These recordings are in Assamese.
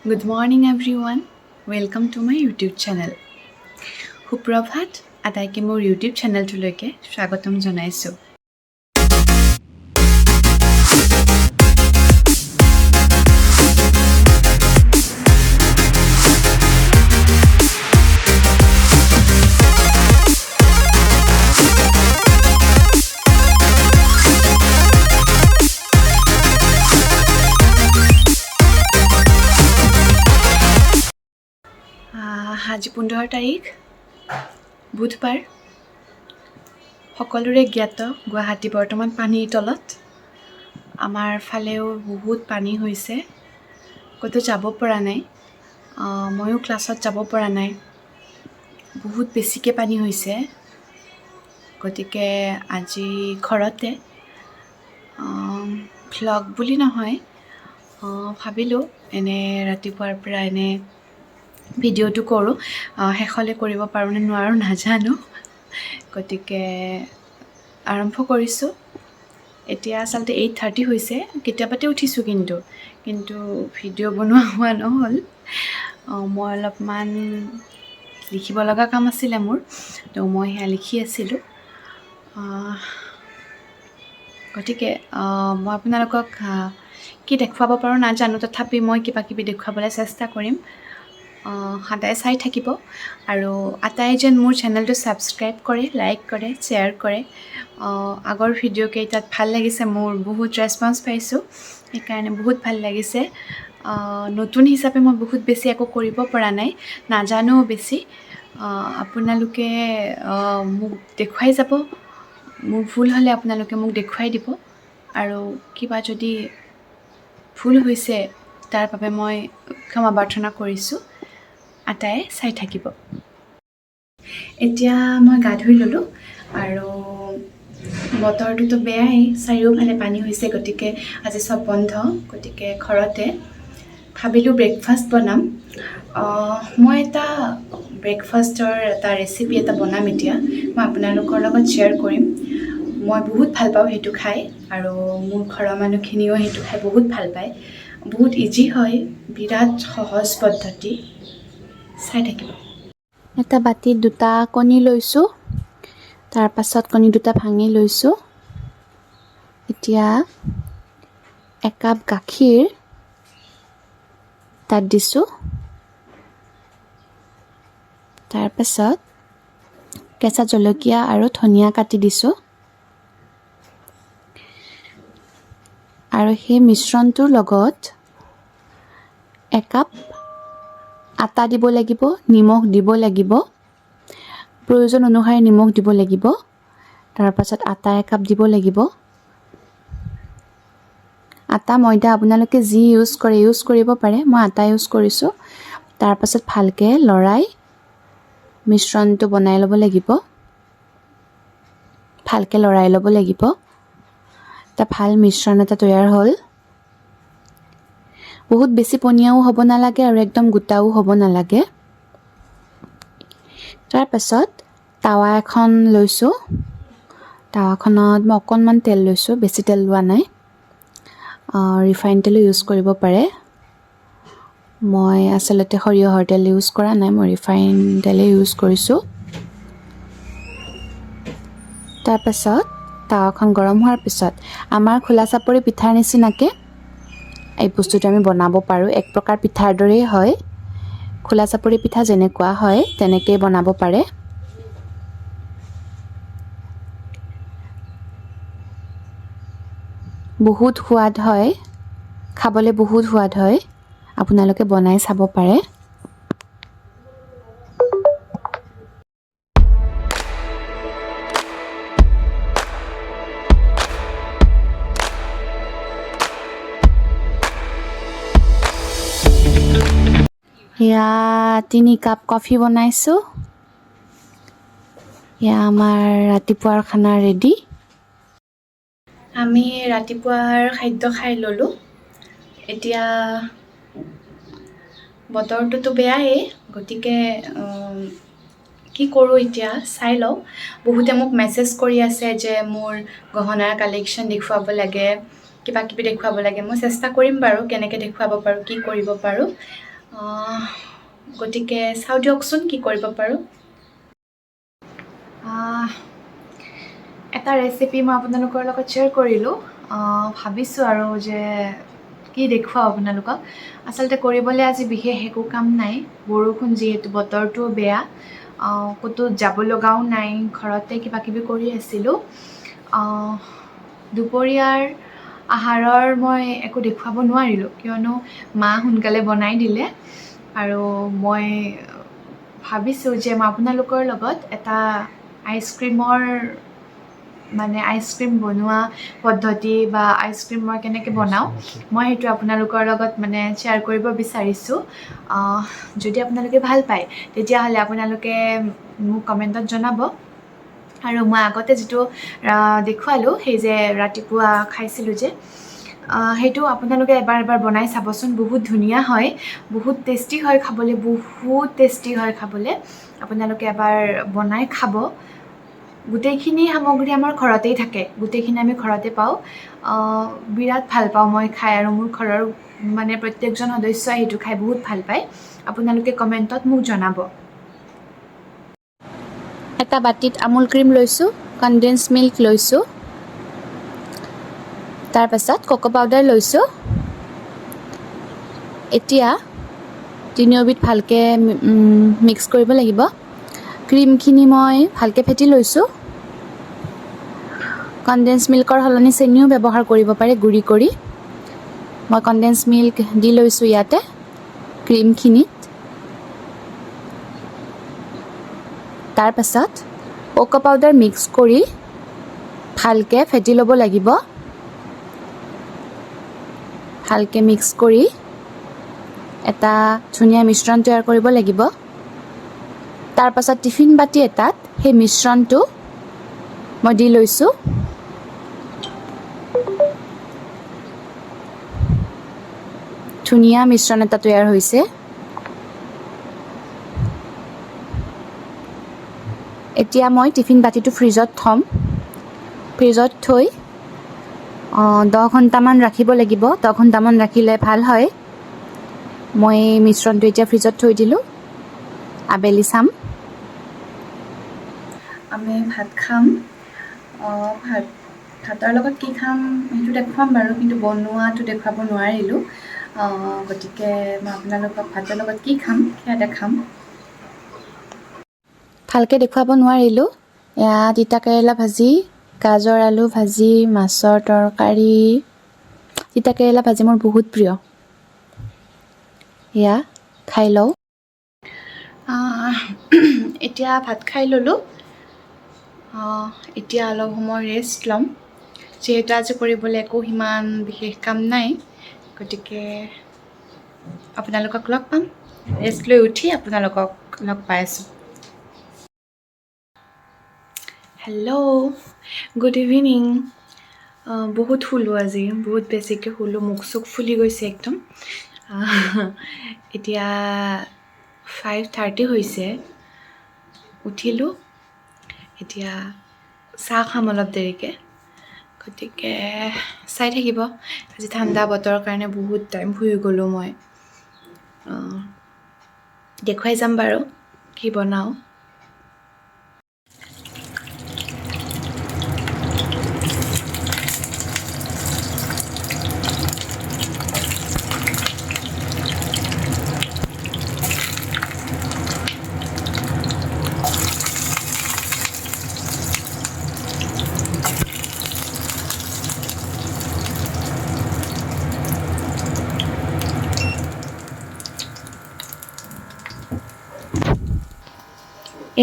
Good morning everyone, welcome to my YouTube channel. সুপ্ৰভাত আটাইকে, মোৰ ইউটিউব চেনেলটোলৈকে স্বাগতম জনাইছোঁ। আজি 15 তাৰিখ, বুধবাৰ। সকলোৰে জ্ঞাত, গুৱাহাটী বৰ্তমান পানীৰ তলত। আমাৰ ফালেও বহুত পানী হৈছে, ক'তো যাব পৰা নাই। ময়ো ক্লাছত যাব পৰা নাই, বহুত বেছিকৈ পানী হৈছে। গতিকে আজি ঘৰতে ভ্লগ বুলি নহয়, ভাবিলোঁ এনে ৰাতিপুৱাৰ পৰা এনে ভিডিঅ'টো কৰোঁ। শেষলৈ কৰিব পাৰোঁ নে নোৱাৰোঁ নাজানো। গতিকে আৰম্ভ কৰিছোঁ। এতিয়া আচলতে 8:30 হৈছে। কেতিয়াবাতে উঠিছোঁ, কিন্তু কিন্তু ভিডিঅ' বনোৱা হোৱা নহ'ল। মই অলপমান লিখিব লগা কাম আছিলে মোৰ, তো মই সেয়া লিখি আছিলোঁ। গতিকে মই আপোনালোকক কি দেখুৱাব পাৰোঁ নাজানো, তথাপি মই কিবা কিবি দেখুৱাবলৈ চেষ্টা কৰিম। সদায় চাই থাকিব আৰু আটাই যেন মোৰ চেনেলটো ছাবস্ক্ৰাইব কৰে, লাইক কৰে, শ্বেয়াৰ কৰে। আগৰ ভিডিঅ'কেইটাত ভাল লাগিছে, মোৰ বহুত ৰেচপঞ্চ পাইছোঁ, সেইকাৰণে বহুত ভাল লাগিছে। নতুন হিচাপে মই বহুত বেছি একো কৰিব পৰা নাই, নাজানোও বেছি। আপোনালোকে মোক দেখুৱাই যাব, মোৰ ভুল হ'লে আপোনালোকে মোক দেখুৱাই দিব আৰু কিবা যদি ভুল হৈছে তাৰ বাবে মই ক্ষমা প্ৰাৰ্থনা কৰিছোঁ। আটায়ে চাই থাকিব। এতিয়া মই গা ধুই ল'লোঁ আৰু বতৰটোতো বেয়াই, চাৰিওফালে পানী হৈছে, গতিকে আজি চব বন্ধ। গতিকে ঘৰতে ভাবিলোঁ ব্ৰেকফাষ্ট বনাম। মই এটা ব্ৰেকফাষ্টৰ এটা ৰেচিপি এটা বনাম, এতিয়া মই আপোনালোকৰ লগত শ্বেয়াৰ কৰিম। মই বহুত ভাল পাওঁ সেইটো খাই আৰু মোৰ ঘৰৰ মানুহখিনিও সেইটো খাই বহুত ভাল পায়। বহুত ইজি হয়, বিৰাট সহজ পদ্ধতি। চাই থাকিব। এটা বাতিত দুটা কণী লৈছোঁ, তাৰপাছত কণী দুটা ভাঙি লৈছোঁ। এতিয়া একাপ গাখীৰ তাত দিছোঁ। তাৰপাছত কেঁচা জলকীয়া আৰু ধনিয়া কাটি দিছোঁ আৰু সেই মিশ্ৰণটোৰ লগত একাপ আটা দিব লাগিব, নিমখ দিব লাগিব, প্ৰয়োজন অনুসাৰে নিমখ দিব লাগিব। তাৰপাছত আটা একাপ দিব লাগিব। আটা, ময়দা আপোনালোকে যি ইউজ কৰে ইউজ কৰিব পাৰে, মই আটা ইউজ কৰিছোঁ। তাৰপাছত ভালকৈ লৰাই মিশ্ৰণটো বনাই ল'ব লাগিব। ভালকৈ লৰাই ল'ব লাগিব। এটা ভাল মিশ্ৰণ এটা তৈয়াৰ হ'ল। বহুত বেছি পনীয়াও হ'ব নালাগে আৰু একদম গোটাও হ'ব নালাগে। তাৰপাছত টাৱা এখন লৈছোঁ। টাৱাখনত মই অকণমান তেল লৈছোঁ, বেছি তেল লোৱা নাই। ৰিফাইন তেলো ইউজ কৰিব পাৰে। মই আচলতে সৰিয়হৰ তেল ইউজ কৰা নাই, মই ৰিফাইন তেলেই ইউজ কৰিছোঁ। তাৰপাছত টাৱাখন গৰম হোৱাৰ পিছত আমাৰ খোলা চাপৰি পিঠাৰ নিচিনাকৈ এই বস্তুটো আমি বনাব পাৰোঁ। এক প্ৰকাৰ পিঠাৰ দৰেই হয়। খোলা চাপৰি পিঠা যেনেকুৱা হয় তেনেকেই বনাব পাৰে। বহুত সোৱাদ হয়, খাবলৈ বহুত সোৱাদ হয়। আপোনালোকে বনাই চাব পাৰে। এয়া 3 কাপ কফি বনাইছোঁ। এয়া আমাৰ ৰাতিপুৱাৰ খানা ৰেডি। আমি ৰাতিপুৱাৰ খাদ্য খাই ল'লোঁ। এতিয়া বতৰটোতো বেয়াই, গতিকে কি কৰোঁ এতিয়া চাই লওঁ। বহুতে মোক মেছেজ কৰি আছে যে মোৰ গহনাৰ কালেকশ্যন দেখুৱাব লাগে, কিবা কিবি দেখুৱাব লাগে। মই চেষ্টা কৰিম বাৰু, কেনেকৈ দেখুৱাব পাৰোঁ, কি কৰিব পাৰোঁ। গতিকে চাওঁ দিয়কচোন কি কৰিব পাৰোঁ। এটা ৰেচিপি মই আপোনালোকৰ লগত শ্বেয়াৰ কৰিলোঁ। ভাবিছোঁ আৰু যে কি দেখুৱাওঁ আপোনালোকক। আচলতে কৰিবলৈ আজি বিশেষ একো কাম নাই, বৰষুণ যিহেতু, বতৰটোও বেয়া, ক'তো যাব লগাও নাই, ঘৰতে কিবা কিবি কৰি আছিলোঁ। দুপৰীয়াৰ আহাৰৰ মই একো দেখুৱাব নোৱাৰিলোঁ, কিয়নো মা সোনকালে বনাই দিলে। আৰু মই ভাবিছোঁ যে মই আপোনালোকৰ লগত এটা আইচক্ৰীমৰ, মানে আইচক্ৰীম বনোৱা পদ্ধতি বা আইচক্ৰীম মই কেনেকৈ বনাওঁ, মই সেইটো আপোনালোকৰ লগত মানে শ্বেয়াৰ কৰিব বিচাৰিছোঁ। যদি আপোনালোকে ভাল পায়, তেতিয়াহ'লে আপোনালোকে মোক কমেণ্টত জনাব। আৰু মই আগতে যিটো দেখুৱালোঁ, সেই যে ৰাতিপুৱা খাইছিলোঁ যে, সেইটো আপোনালোকে এবাৰ এবাৰ বনাই চাবচোন। বহুত ধুনীয়া হয়, বহুত টেষ্টি হয় খাবলৈ, বহুত টেষ্টি হয় খাবলৈ। আপোনালোকে এবাৰ বনাই খাব। গোটেইখিনি সামগ্ৰী আমাৰ ঘৰতেই থাকে, গোটেইখিনি আমি ঘৰতে পাওঁ। বিৰাট ভাল পাওঁ মই খাই, আৰু মোৰ ঘৰৰ মানে প্ৰত্যেকজন সদস্যই সেইটো খাই বহুত ভাল পায়। আপোনালোকে কমেণ্টত মোক জনাব। এটা বাতিত আমুল ক্ৰীম লৈছোঁ, কনডেন্স মিল্ক লৈছোঁ, তাৰপাছত ককো পাউডাৰ লৈছোঁ। এতিয়া তিনিওবিধ ভালকৈ মিক্স কৰিব লাগিব। ক্ৰীমখিনি মই ভালকৈ ফেটি লৈছোঁ। কনডেন্স মিল্কৰ সলনি চেনিও ব্যৱহাৰ কৰিব পাৰে গুড়ি কৰি। মই কনডেন্স মিল্ক দি লৈছোঁ ইয়াতে ক্ৰীমখিনিত। তাৰপাছত ককো পাউডাৰ মিক্স কৰি ভালকৈ ফেটি ল'ব লাগিব। ভালকৈ মিক্স কৰি এটা ধুনীয়া মিশ্ৰণ তৈয়াৰ কৰিব লাগিব। তাৰপাছত টিফিন বাতি এটাত সেই মিশ্ৰণটো মই দি লৈছোঁ। ধুনীয়া মিশ্ৰণ এটা তৈয়াৰ হৈছে। এতিয়া মই টিফিন বাতিটো ফ্ৰিজত থ'ম। ফ্ৰিজত থৈ 10 ঘণ্টামান ৰাখিব লাগিব। 10 ঘণ্টামান ৰাখিলে ভাল হয়। মই মিশ্ৰণটো এতিয়া ফ্ৰিজত থৈ দিলোঁ, আবেলি চাম। আমি ভাত খাম। ভাতৰ লগত কি খাম সেইটো দেখুৱাম বাৰু, কিন্তু বনোৱাটো দেখুৱাব নোৱাৰিলোঁ। গতিকে মই আপোনালোকক ভাতৰ লগত কি খাম সেয়া দেখাম। ভালকৈ দেখুৱাব নোৱাৰিলোঁ। এয়া তিতা কেৰেলা ভাজি, গাজৰ আলু ভাজি, মাছৰ তৰকাৰী। তিতা কেৰেলা ভাজি মোৰ বহুত প্ৰিয়। এয়া খাই লওঁ। এতিয়া ভাত খাই ল'লোঁ। এতিয়া অলপ সময় ৰেষ্ট ল'ম, যিহেতু আজি কৰিবলৈ একো সিমান বিশেষ কাম নাই। গতিকে আপোনালোকক লগ পাম। ৰেষ্ট লৈ উঠি আপোনালোকক লগ পাই আছোঁ। Hello, good evening. বহুত শুলোঁ আজি, বহুত বেছিকৈ শুলোঁ। মুখ চুখ ফুলি গৈছে একদম। এতিয়া 5:30 হৈছে, উঠিলোঁ। এতিয়া চাহ খাম অলপ দেৰিকৈ, গতিকে চাই থাকিব। আজি ঠাণ্ডা বতৰৰ কাৰণে বহুত টাইম শুই গ'লোঁ মই। দেখুৱাই যাম বাৰু কি বনাওঁ।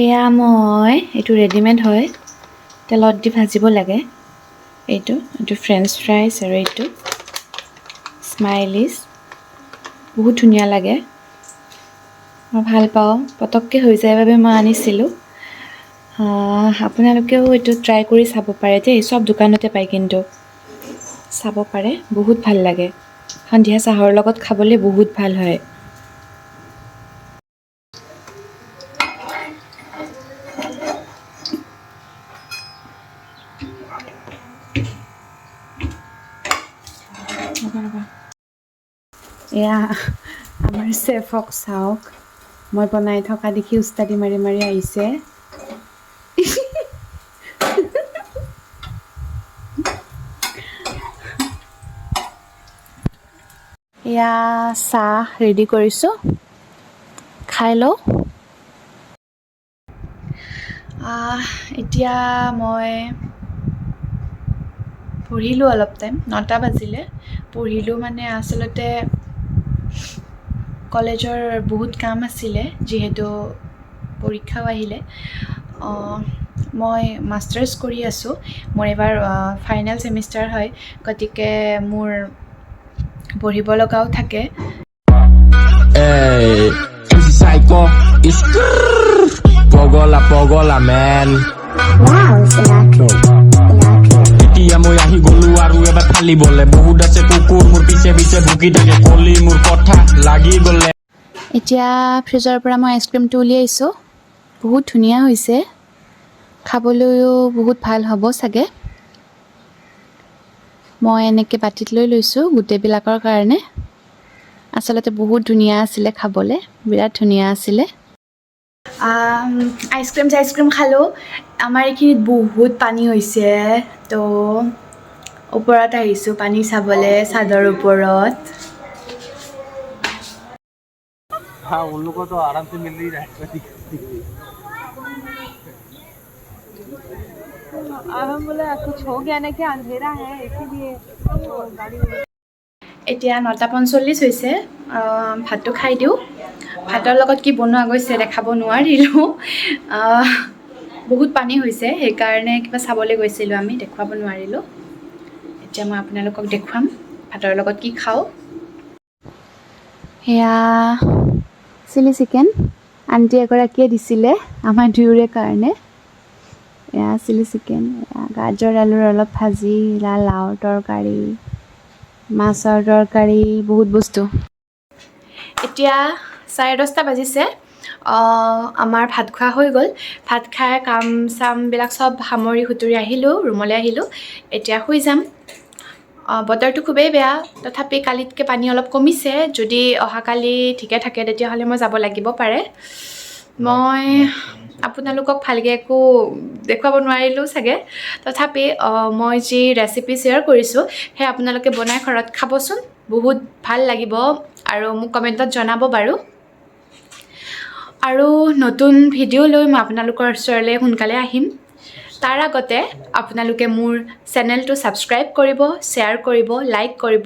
এয়া মই এইটো ৰেডিমেড হয়, তেলত দি ভাজিব লাগে। এইটো ফ্ৰেঞ্চ ফ্ৰাইজ আৰু এইটো স্মাইলিছ, বহুত ধুনীয়া লাগে, মই ভাল পাওঁ। পটককৈ হৈ যায় বাবে মই আনিছিলোঁ। আপোনালোকেও এইটো ট্ৰাই কৰি চাব পাৰে দেই, চব দোকানতে পায়, কিন্তু চাব পাৰে, বহুত ভাল লাগে। সন্ধিয়া চাহৰ লগত খাবলৈ বহুত ভাল হয়। ৰ'বা ৰ'বা, এয়া আমাৰ চেফক চাওক, মই বনাই থকা দেখি উস্তাদি মাৰি মাৰি আহিছে। এয়া চাহ ৰেডি কৰিছোঁ, খাই লওঁ। এতিয়া মই পঢ়িলোঁ অলপ টাইম, 9টা বাজিলে। পঢ়িলোঁ মানে আচলতে কলেজৰ বহুত কাম আছিলে, যিহেতু পৰীক্ষাও আহিলে। মই মাষ্টাৰ্ছ কৰি আছোঁ, মোৰ এইবাৰ ফাইনেল ছেমিষ্টাৰ হয়, গতিকে মোৰ পঢ়িব লগাও থাকে। Hey, MC Psycho is পগলা পগলা man। এতিয়া মই আহি গলো আৰু এবাৰ ফালিবলে। বহুত আছে কুকুৰ মোৰ পিছে পিছে ভুকি থাকে, কলি মোৰ কথা লাগি গলে। এতিয়া ফ্ৰিজৰ পৰা মই আইচক্ৰীমটো উলিয়াইছোঁ। বহুত ধুনীয়া হৈছে, খাবলৈও বহুত ভাল হ'ব চাগে। মই এনেকৈ বাতিত লৈ লৈছোঁ গোটেইবিলাকৰ কাৰণে। আচলতে বহুত ধুনীয়া আছিলে খাবলৈ, বিৰাট ধুনীয়া আছিলে। আইচক্ৰীম চাইচক্ৰীম খালোঁ। আমাৰ এইখিনিত বহুত পানী হৈছে, তো ওপৰত আহিছোঁ পানী চাবলৈ, চাদৰ ওপৰত। हाँ, उन लोगों को तो आराम से मिल ही रहा है, कोई दिक्कत नहीं। अब हम बोला कुछ हो गया ना कि अंधेरा है, इसीलिए तो गाड़ी। এতিয়া 9টা 45 হৈছে। ভাতটো খাই দিওঁ। ভাতৰ লগত কি বনোৱা গৈছে দেখাব নোৱাৰিলোঁ। বহুত পানী হৈছে, সেইকাৰণে কিবা চাবলৈ গৈছিলোঁ আমি, দেখুৱাব নোৱাৰিলোঁ। এতিয়া মই আপোনালোকক দেখুৱাম ভাতৰ লগত কি খাওঁ। সেয়া চিলি চিকেন, আণ্টি এগৰাকীয়ে দিছিলে আমাৰ দুয়োৰে কাৰণে। এয়া চিলি চিকেন, এয়া গাজৰ আলুৰ অলপ ভাজি, এয়া লাওৰ তৰকাৰী, মাছৰ তৰকাৰী, বহুত বস্তু। এতিয়া 10:30 বাজিছে। আমাৰ ভাত খোৱা হৈ গ'ল। ভাত খাই কাম চামবিলাক চব সামৰি সুতৰি আহিলোঁ, ৰুমলৈ আহিলোঁ। এতিয়া শুই যাম। বতৰটো খুবেই বেয়া, তথাপি কালিতকৈ পানী অলপ কমিছে। যদি অহাকালি ঠিকে থাকে, তেতিয়াহ'লে মই যাব লাগিব পাৰে। মই আপোনালোকক ভালকৈ একো দেখুৱাব নোৱাৰিলোঁ চাগে, তথাপি মই যি ৰেচিপি শ্বেয়াৰ কৰিছোঁ, সেই আপোনালোকে বনাই ঘৰত খাবচোন, বহুত ভাল লাগিব আৰু মোক কমেণ্টত জনাব বাৰু। আৰু নতুন ভিডিঅ' লৈ মই আপোনালোকৰ ওচৰলৈ সোনকালে আহিম। তাৰ আগতে আপোনালোকে মোৰ চেনেলটো ছাবস্ক্ৰাইব কৰিব, শ্বেয়াৰ কৰিব, লাইক কৰিব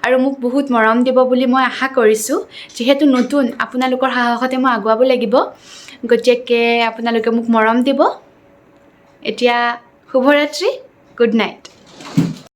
আৰু মোক বহুত মৰম দিব বুলি মই আশা কৰিছোঁ। যিহেতু নতুন, আপোনালোকৰ সাহসতে মই আগুৱাব লাগিব, গতিকে আপোনালোকে মোক মৰম দিব। এতিয়া শুভৰাত্ৰি, গুড নাইট।